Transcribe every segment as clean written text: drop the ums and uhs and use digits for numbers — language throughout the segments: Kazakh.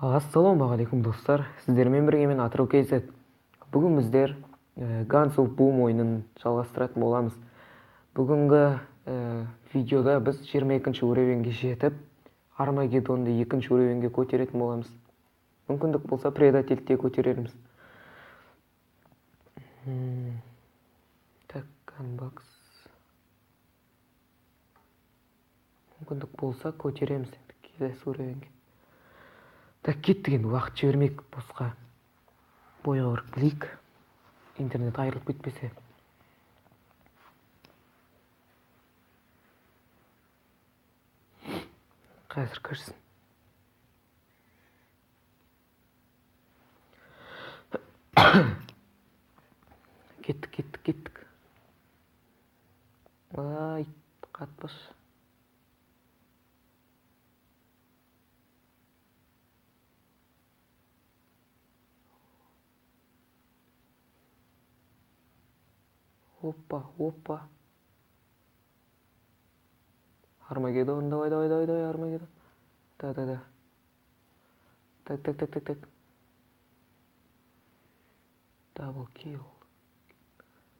Ассалаумағалейкум, достар! Сіздермен бірге мен, Атырау KZ. Бүгін біздер Guns of Boom ойынын жалғастыратын боламыз. Бүгінгі видеода біз 22 уровеньге жетіп, Армагеддонды 2 уровеньге көтеретін боламыз. Мүмкіндік болса, Предательді де көтерерміз. Так, Gunbox. Мүмкіндік болса, көтереміз енді келесі уровеньге. Так, кеттік енді, уақыт жібермейік босқа. Бойға барып келейік. Интернет айырылып кетпесе. Қазір кірсін. Кеттік, кеттік, кеттік. Ай, қатпаш. Опа, опа. Армагеддон, давай, давай, давай, давай, Армагеддон. Да, да, да. Так, так, так, так, так. Double kill.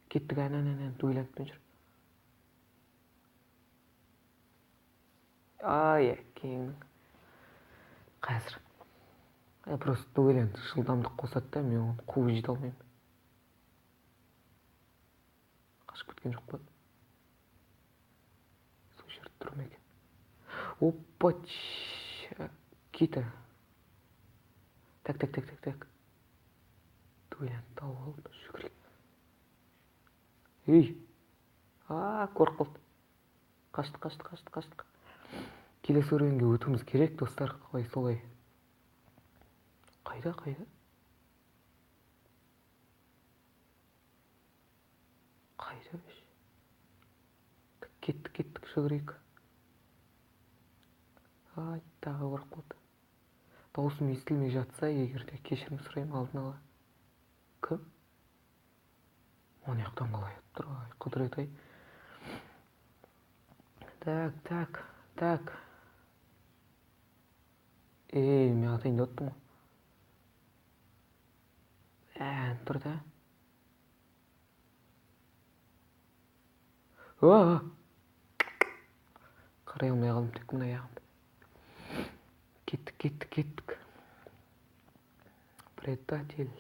Кеттік, ән, ән, ән, дуэлянтпен жүр. Ай, әкеңнің. Қазір. Просто дуэлянт жылдамдық қосады да, мен оны қуып жете алмаймын. Қашып кеткен жоқ па? Сол жерде тұр ма екен? Опа, Кита. Так, так, так, так, так. Дуэлянт тауып алып, жүгірейік. Ей! А, қорқып қалды. Қаштық, қаштық, қаштық, қаштық. Келесі уровеньге өтуіміз керек, достар. Қалай солай? Қайда, қайда? Қайда? Кеттік, кеттік, жүгірейік. Ай, тағы қорқып қалды. Дауысым естілмей жатса, егер де кешірім сұраймын алдын ала. Кім? Оны жақтан қалай атып тұр? Ай, құдірет ай. Так, так, так. Ей, мен атайын деп аттым ғой. Ән тұр да. Уа! Қарай алмай қалдым тек мына аяғымды. Кеттік, кеттік, кеттік. Предатель.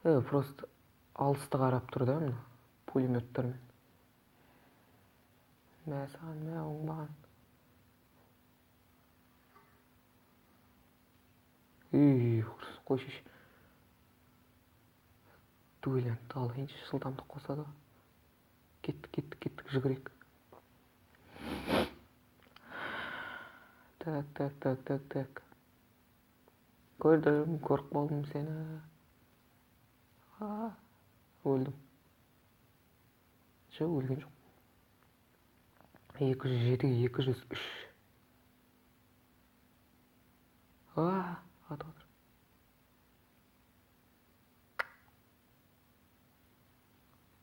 Просто алысты қарап тұр да мына пулеметтармен. Мә саған, мә оңбаған. Үй, ұрыс, қойшы. Дуэлянтты алайыншы, жылдамдық қосады. Кеттік, кеттік, кеттік, жүгірейік. Так, так, так, так, так. Көрдім, көріп қалдым сені. А, өлдім. Жоқ, өлген жоқ. Екі жүз жетіге екі жүз үш. А, атып отыр.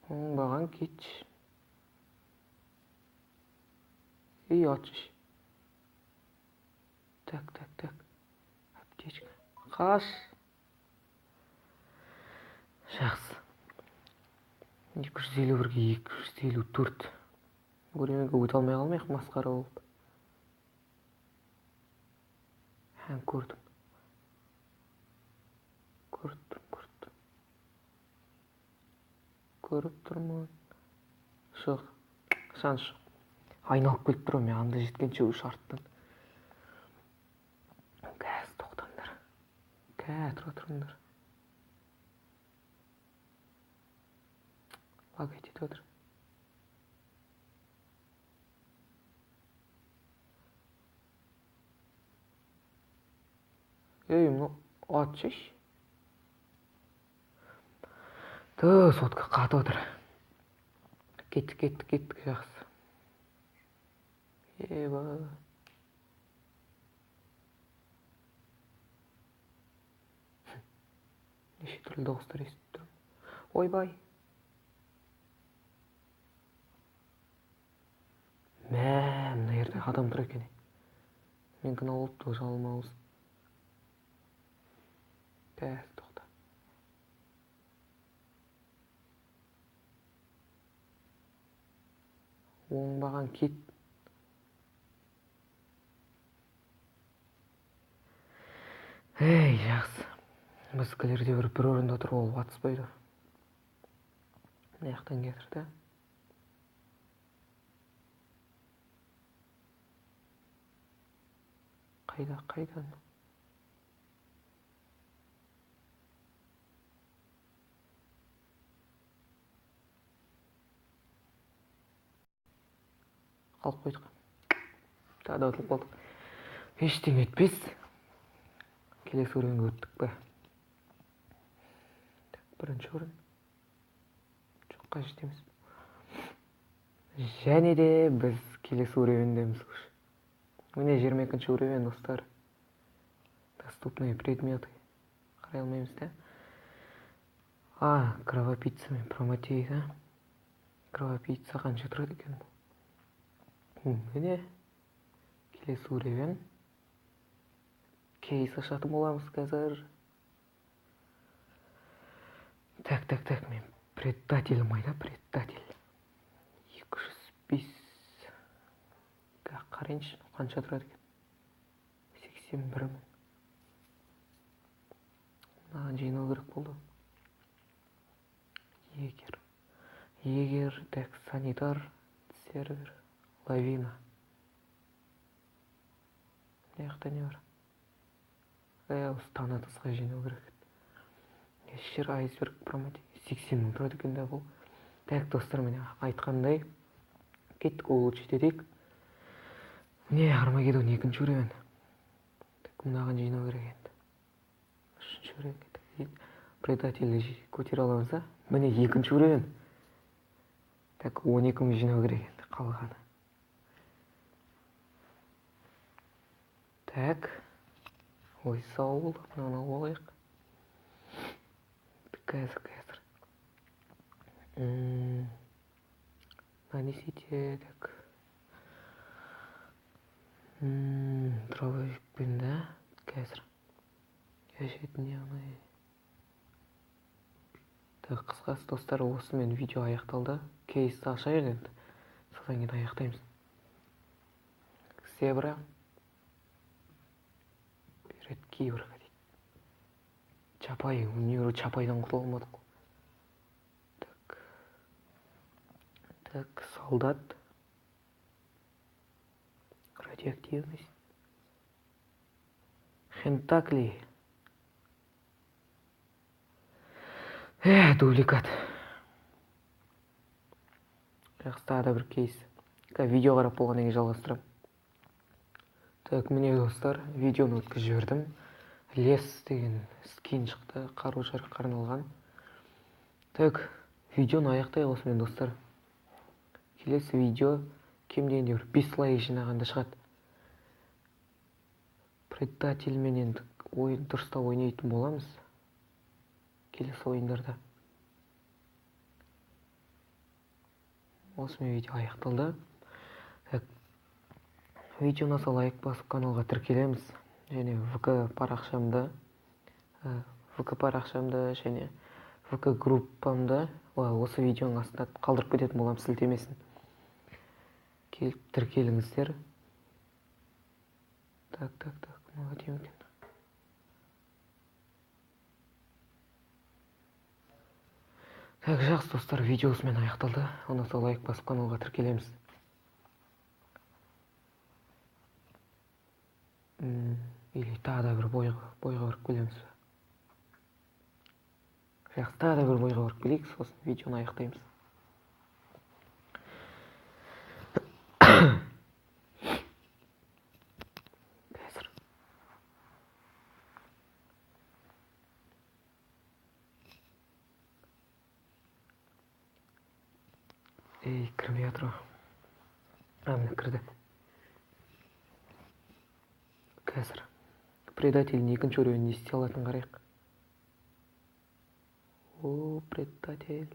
Оңбаған кетші. Ей, атшы. Так, так, так. Аптечка. Қаш. Жақсы. Екі жүз елу бірге екі жүз елу төрт. Уровеньге өте алмай қалмайық, масқара болып. Һәм көрдім. Көріп тұрмын, көріп тұрмын. Көріп тұрмын. Жоқ, шанс жоқ. Айналып келіп тұрмын мен анда жеткенше үш арттан. Қазір тоқтаңдар. Қазір тұра тұрыңдар. Лагать етіп отыр. Ей, мынау атшы. Тө, сотка қатып отыр. Кеттік, кеттік, кеттік, жақсы. Еба. Неше түрлі дауыстар естіп тұрмын. Ойбай. Мә, мына жерде адам тұр екен. Менікін алып алыпты жалмауыз. Қазір тоқта. Оңбаған кит. Ей, жақсы. Біздікілер де бір орында тұр, ол атыспайды. Мына жақтан кетір да. Қайда, қайда? Қалып қойдық. Тағы да ұтылып қалдық. Ештеңе етпес. Келесі уровеньге өттік пе? Так, бірінші орын. Жоқ, қажет емес. Және де біз келесі уровеньдеміз уже. Міне 22-ші уровень, достар. Доступные предметы. Қарай алмаймыз да. А, кровопийца мен Прометей, да? Кровопийца қанша тұрады екен? Міне келесі уровень. Кейс ашатын боламыз қазір. Так, так, так, мен предатель майда, предатель. 205. Қарайыншы, қанша тұрады екен? 81 мың. Мынаған жинау керек болды. Егер. Егер, так, санитар, сервер, лавина. Мына жақта не бар? Осы Танатосқа жинау керек. Ящер, айсберг, Прометей. 80 мың тұрады екен да бұл. Так, достар, міне айтқандай, кеттік, улучшить етейік. Міне Армагеддон екінші уровень. Так, мынаған жинау керек енді. Үшінші уровень кеттік. Предательді көтере аламыз да. Міне екінші уровень. Так, 12 мың жинау керек енді қалғаны. Так. Ой, сау болды. Мынаны алып алайық. Қазір, қазір. Нанесите, так. Дробовикпен, да? Қазір. Ежедневный. Так, қысқасы, достар, осымен видео аяқталды. Кейсті ашайық енді. Содан кейін аяқтаймыз. Зебра. Перед киборга дейді. Чапай, өнері Чапайдан құтыла алмадық қой. Так. Так, солдат. Радиоактивность. Хентакли. Дубликат. Жақсы, тағы да бір кейс. Қазір видео қарап болғаннан кейін жалғастырамын. Так, міне достар, видеоны өткізіп жібердім. Лес деген скин шықты, қару-жараққа арналған. Так, видеоны аяқтайық осымен, достар. Келесі видео кем дегенде бір 5 лайк жинағанда шығады. Предательмен енді ойын дұрыстап ойнайтын боламыз. Келесі ойындарда. Осымен видео аяқталды. Так, видео ұнаса лайк басып каналға тіркелеміз. Және ВК парақшамды, ВК парақшамды және ВК группамды осы видеоның астына қалдырып кететін боламын сілтемесін. Келіп тіркеліңіздер. Так, так, так, мынау әдемі екен. Так, жақсы достар, видео осымен аяқталды. Ұнаса лайк басып каналға тіркелеміз. Или тағы да бір бойға барып келеміз бе? Жақсы, тағы да бір бойға барып келейік, сосын видеоны аяқтаймыз. Қазір. Ей, кірмей жатыр ғой. А, міне кірді. Қазір. Предательдің екінші уровень не істей алатынын қарайық. О, предатель.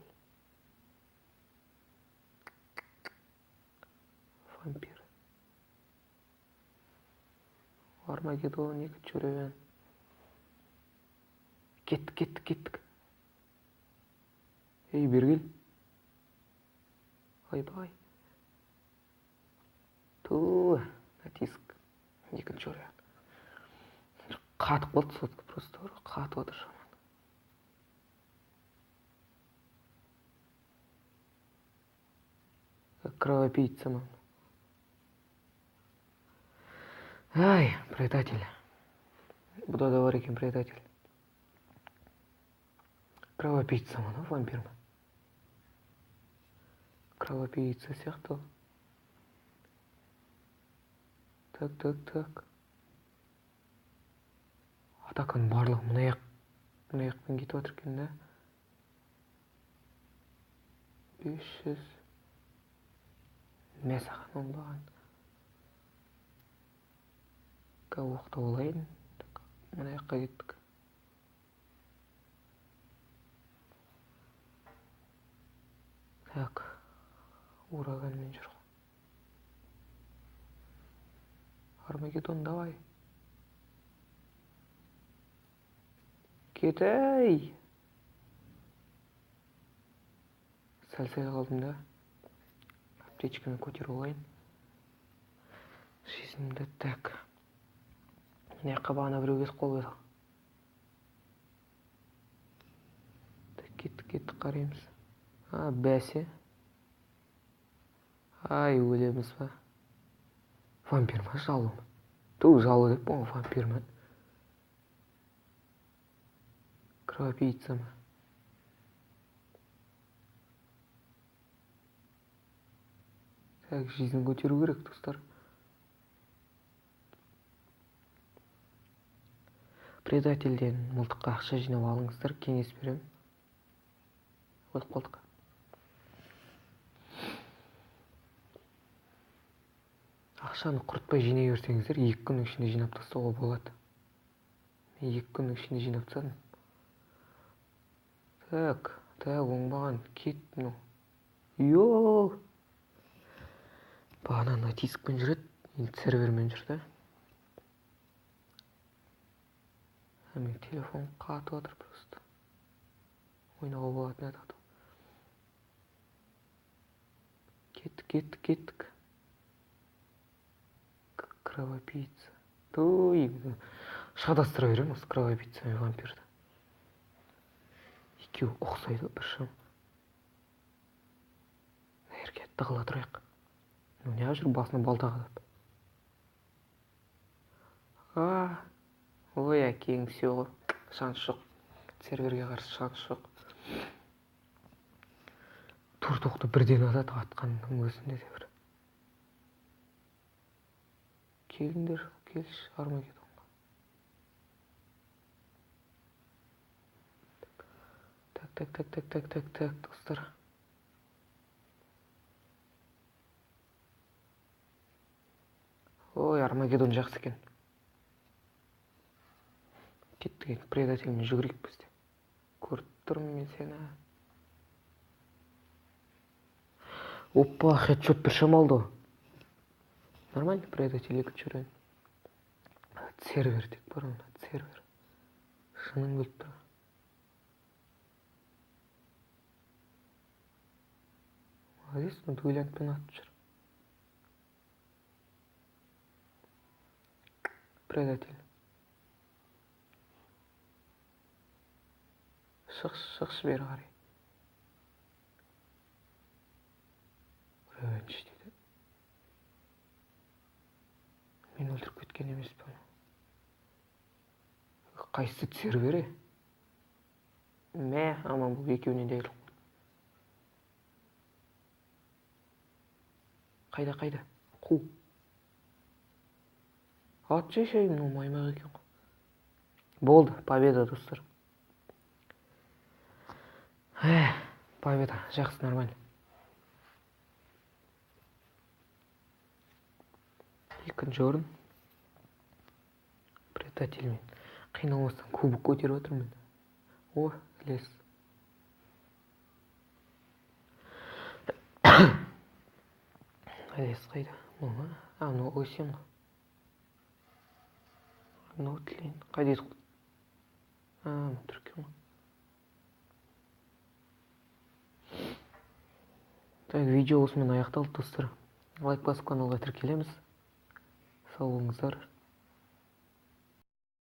Вампир. Армагеддон екінші уровень. Кеттік, кеттік, кеттік. Ей, бері кел. Ойбай. Ту, натиск. Екінші уровень. Қатып қалды сотка, просто қатып отыр шаман. Кровопийца ма? Ай, предатель. Бұда да бар екен предатель. Кровопийца ма, вампир ма? Кровопийца сияқты. Так, так, так. Атаканың барлығы мына жақпен кетіп жатыр екен да. 500. Мә саған оңбаған. Оқты олайын. Мына жаққа кеттік. Так, ураганмен жүр. Армагеддон, давай. Кет, ей! Сәл-сәл қалдым да. Аптечканы көтеріп алайын. Жизньді так. Мына жаққа бағана біреу кетіп қалып еді. Так, кеттік, кеттік, қараймыз. А, бәсе. Ай, өлеміз ба? Вампир ма, жалу ма? Ту, жалу деп қой, вампир ма? Кровопийца ма? Так, жизнь көтеру керек, достар. Предательден мылтыққа ақша жинап алыңыздар, кеңес беремін. Өліп қалдық. Ақшаны құртпай жинай берсеңіздер, 2 күннің ішінде жинап тастауға болады. Мен 2 күннің ішінде жинап тастадым. Так, так, оңбаған, кет мынау. Йо! Бағана натискпен жүреді, енді сервермен жүр да. Менің телефон қатып жатыр просто. Ойнауға болатын еді. Кеттік, кеттік, кеттік. Кровопийца. Той, шатастыра беремін осы кровопийца мен вампирді. Екеуі ұқсайды бір шам. Мына жерге тығыла тұрайық. Ну, неғып жүр басына балта қадап? А, ой, әкең, всё ғой. Шанс жоқ. Серверге қарсы шанс жоқ. Төрт оқты бірден атады атқанның өзінде де бір. Келіңдер, келші Армагеддонға. Так, так, так, так, так, так, так, достар. Ой, Армагеддон жақсы екен. Кеттік енді, предательмен жүгірейік біз де. Көріп тұрмын мен сені. Опа, хедшот бір шамалды ғой. Нормально, предатель екінші уровень. Сервер тек бар онда, сервер. Шының келіп тұр. Молодец, мына дуэлянтпен атып жүр. Предатель. Шықшы, шықшы бері қарай. Ревенш дейді. Мен өлтіріп кеткен емес пе? Қайсысы сервері? Мә, аман бұл екеуінен де айырылып қалды. Қайда, қайда? Қу. Ат жешей, мынау маймақ екен ғой. Болды, победа, достар. Победа, жақсы, нормально. Екінші орын. Предательмен. Қиналмастан кубок көтеріп отырмын. О, лес. Лес қайда? Мынау ма? А, мынау өсем ғой. Мынау тлен. Қайда еді? А, тұр екен ғой. Так, видео осымен аяқталды, достар. Лайк басып каналға тіркелеміз. Сау болыңыздар.